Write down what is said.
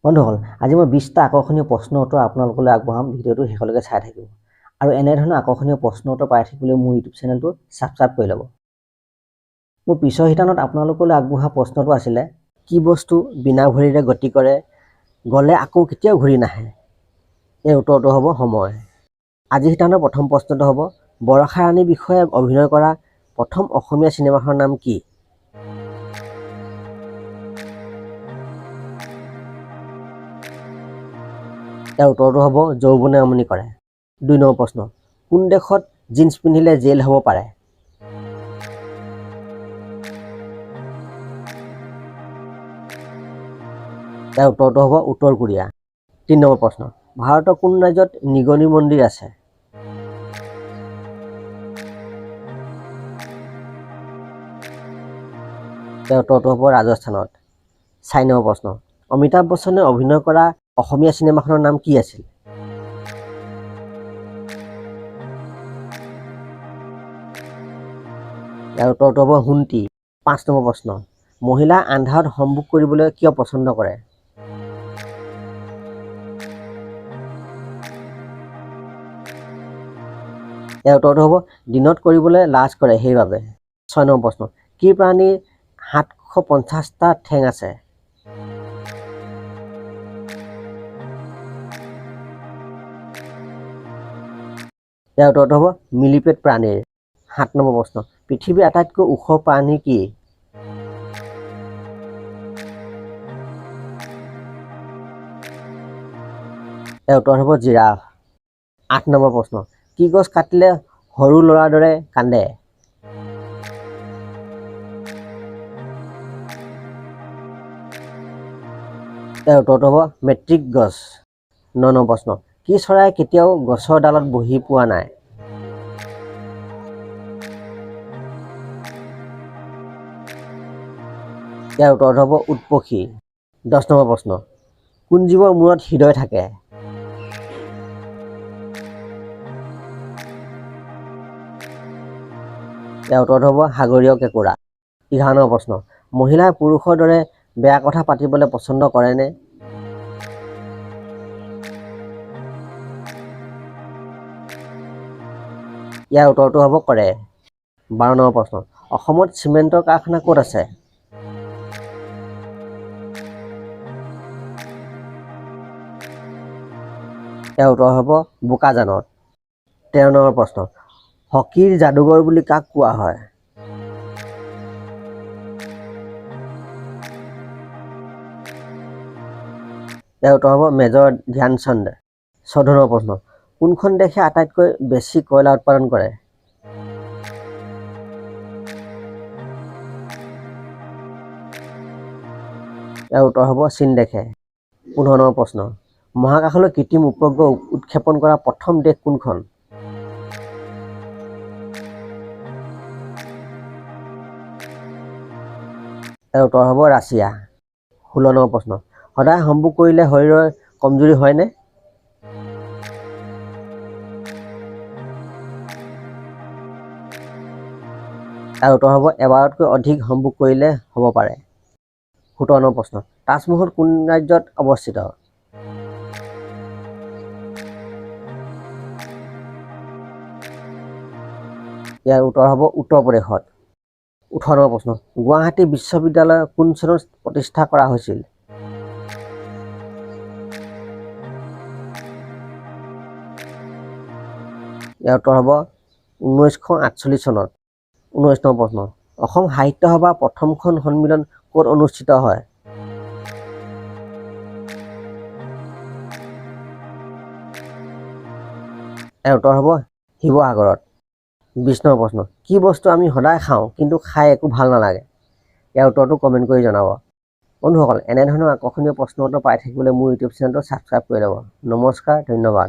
বন্ধুসকল, আজি মই 20টা আকৰ্ষণীয় প্ৰশ্ন উত্তৰ আপোনালোকলৈ আগবঢ়াম। ভিডিঅ'টো শেষলৈকে চাই থাকিব আৰু এনেধৰণৰ আকৰ্ষণীয় প্ৰশ্ন উত্তৰ পাই থাকিবলৈ মোৰ ইউটিউব চেনেলটো ছাবস্ক্ৰাইব কৰি ল'ব। মোৰ পিছৰ শিতানত আপোনালোকলৈ আগবঢ়োৱা প্ৰশ্নটো আছিলে, কি বস্তু বিনা ভৰিৰে গতি কৰে, গ'লে আকৌ কেতিয়াও ঘূৰি নাহে? এই উত্তৰটো হ'ব সময়। আজি শিতানৰ প্ৰথম প্ৰশ্নটো হ'ব, বৰষা ৰাণীৰ বিষয়ে অভিনয় কৰা প্ৰথম অসমীয়া চিনেমাখনৰ নাম কি? ইয়াৰ উত্তৰটো হ'ব যৌৱনে আমনি কৰে। 2 নম্বৰ প্ৰশ্ন, কোন দেশত জিন্স পিন্ধিলে জেল হ'ব পাৰে? ইয়াৰ উত্তৰটো হ'ব উত্তৰ কোৰিয়া। 3 নম্বৰ প্ৰশ্ন, ভাৰতৰ কোন ৰাজ্যত নিগনি মন্দিৰ আছে? ইয়াৰ উত্তৰটো হ'ব ৰাজস্থানত। 4 নম্বৰ প্ৰশ্ন, অমিতাভ বচ্চনে অভিনয় কৰা অসমীয়া চিনেমাখনৰ নাম কি আছিল? ইয়াৰ উত্তৰটো হ'ব সোণটি। 5 নম্বৰ প্ৰশ্ন, মহিলা আন্ধাৰত সম্ভোগ কৰিবলৈ কিয় পছন্দ কৰে? ইয়াৰ উত্তৰটো হ'ব দিনত কৰিবলৈ লাজ কৰে সেইবাবে। 6 নম্বৰ প্ৰশ্ন, কি প্ৰাণীৰ 750টা ঠেং আছে? ইয়াৰ উত্তৰটো হ'ব মিলিপেড প্ৰাণীৰ। 7 নম্বৰ প্ৰশ্ন, পৃথিৱীৰ আটাইতকৈ ওখ প্ৰাণী কি? ইয়াৰ উত্তৰ হ'ব জিৰাফ। 8 নম্বৰ প্ৰশ্ন, কি গছ কাটিলে সৰু ল'ৰাৰ দৰে কান্দে? ইয়াৰ উত্তৰটো হ'ব মেট্ৰিক গছ। 9 নম্বৰ প্ৰশ্ন, কি চৰাই কেতিয়াও গছৰ ডালত বহি পোৱা নাই? ইয়াৰ উত্তৰটো হ'ব উটপক্ষী। 10 নম্বৰ প্ৰশ্ন, কোন জীৱৰ মূৰত হৃদয় থাকে? ইয়াৰ উত্তৰটো হ'ব সাগৰীয় কেঁকোৰা। 11 নম্বৰ প্ৰশ্ন, মহিলাই পুৰুষৰ দৰে বেয়া কথা পাতিবলৈ পছন্দ কৰেনে? ইয়াৰ উত্তৰটো হ'ব কৰে। 12 নম্বৰ প্ৰশ্ন, অসমত চিমেণ্টৰ কাৰখানা ক'ত আছে? ইয়াৰ উত্তৰ হ'ব বোকাজানত। 13 নম্বৰ প্ৰশ্ন, হকীৰ যাদুকৰ বুলি কাক কোৱা হয়? ইয়াৰ উত্তৰ হ'ব মেজৰ ধ্যানচান্দ। 14 নম্বৰ প্ৰশ্ন, কোনখন দেশে আটাইতকৈ বেছি কয়লা উৎপাদন কৰে? ইয়াৰ উত্তৰ হ'ব চীন দেশে। 15 নম্বৰ প্ৰশ্ন, মহাকাশলৈ কৃত্ৰিম উপগ্ৰহ উৎক্ষেপণ কৰা প্ৰথম দেশ কোনখন? ইয়াৰ উত্তৰ হ'ব ৰাছিয়া। 16 নম্বৰ প্ৰশ্ন, সদায় সম্ভোগ কৰিলে শৰীৰৰ কমজুৰি হয়নে? ইয়াৰ উত্তৰ হ'ব এবাৰতকৈ অধিক সম্ভোগ কৰিলে হ'ব পাৰে। 17 নম্বৰ প্ৰশ্ন, তাজমহল কোন ৰাজ্যত অৱস্থিত? ইয়াৰ উত্তৰ হ'ব উত্তৰ প্ৰদেশত। 18 নম্বৰ প্ৰশ্ন, গুৱাহাটী বিশ্ববিদ্যালয় কোন চনত প্ৰতিষ্ঠা কৰা হৈছিল? ইয়াৰ উত্তৰ হ'ব 1948 চনত। 19 নম্বৰ প্ৰশ্ন, অসম সাহিত্য সভাৰ প্ৰথমখন সন্মিলন ক'ত অনুষ্ঠিত হয়? ইয়াৰ উত্তৰ হ'ব শিৱসাগৰত। 20 নম্বৰ প্ৰশ্ন, কি বস্তু আমি সদায় খাওঁ কিন্তু খাই একো ভাল নালাগে? ইয়াৰ উত্তৰটো কমেণ্ট কৰি জনাব। বন্ধুসকল, এনেধৰণৰ আকৰ্ষণীয় প্ৰশ্ন উত্তৰ পাই থাকিবলৈ মোৰ ইউটিউব চেনেলটো ছাবস্ক্ৰাইব কৰি ল'ব। নমস্কাৰ, ধন্যবাদ।